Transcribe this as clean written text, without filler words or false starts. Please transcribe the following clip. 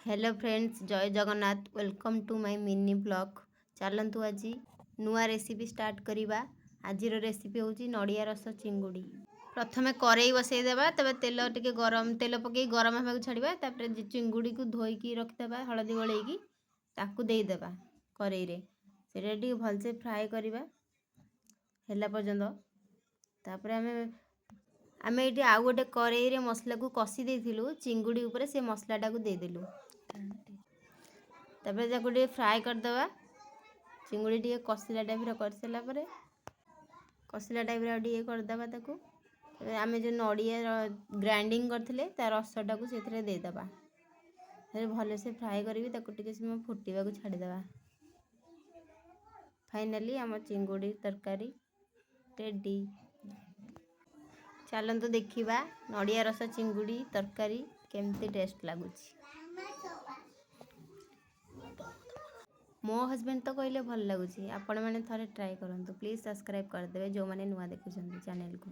Hello friends, Jay Jagannath. Welcome to my mini vlog. ଚାଲନ୍ତୁ ଆଜି ନୂଆ ରେସିପି ଷ୍ଟାର୍ଟ କରିବା। ଆଜିର ରେସିପି ହେଉଛି ନଡ଼ିଆ ରସ ଚିଙ୍ଗୁଡ଼ି। ପ୍ରଥମେ କରେଇ ବସେଇଦେବା, ତେବେ ତେଲ ଟିକେ ଗରମ ତେଲ ପକାଇ ଗରମ ହେବାକୁ ଛାଡ଼ିବା। ତାପରେ ଚିଙ୍ଗୁଡ଼ିକୁ ଧୋଇକି ରଖିଦେବା ହଳଦୀ ଗୋଳେଇକି, ତାକୁ ଦେଇଦେବା କରେଇରେ। ସେଇଟା ଟିକେ ଭଲସେ ଫ୍ରାଏ କରିବା ହେଲା ପର୍ଯ୍ୟନ୍ତ। ତାପରେ ଆମେ ଏଇଠି ଆଉ ଗୋଟେ କରେଇରେ ମସଲାକୁ କଷି ଦେଇଥିଲୁ। ଚିଙ୍ଗୁଡ଼ି ଉପରେ ସେ ମସଲାଟାକୁ ଦେଇଦେଲୁ। ତାପରେ ତାକୁ ଟିକେ ଫ୍ରାଏ କରିଦେବା। ଚିଙ୍ଗୁଡ଼ି ଟିକେ କଷିଲା ଟାଇପ୍ର କରିସାରିଲା ପରେ, କଷିଲା ଟାଇପ୍ର ଆଉ ଟିକେ କରିଦେବା ତାକୁ। ତାପରେ ଆମେ ଯେଉଁ ନଡ଼ିଆ ଗ୍ରାଇଣ୍ଡିଙ୍ଗ କରିଥିଲେ, ତା ରସଟାକୁ ସେଥିରେ ଦେଇଦେବା। ଭଲସେ ଫ୍ରାଏ କରିକି ତାକୁ ଟିକେ ସମୟ ଫୁଟିବାକୁ ଛାଡ଼ିଦେବା। ଫାଇନାଲି ଆମ ଚିଙ୍ଗୁଡ଼ି ତରକାରୀ ରେଡ଼ି। ଚାଲନ୍ତୁ ଦେଖିବା ନଡ଼ିଆ ରସ ଚିଙ୍ଗୁଡ଼ି ତରକାରୀ କେମିତି ଟେଷ୍ଟ ଲାଗୁଛି। ମୋ ହଜବେଣ୍ଡ ତ କହିଲେ ଭଲ ଲାଗୁଛି। ଆପଣମାନେ ଥରେ ଟ୍ରାଏ କରନ୍ତୁ। ପ୍ଲିଜ୍ ସବସ୍କ୍ରାଇବ୍ କରିଦେବେ ଯେଉଁମାନେ ନୂଆ ଦେଖୁଛନ୍ତି ଚ୍ୟାନେଲକୁ।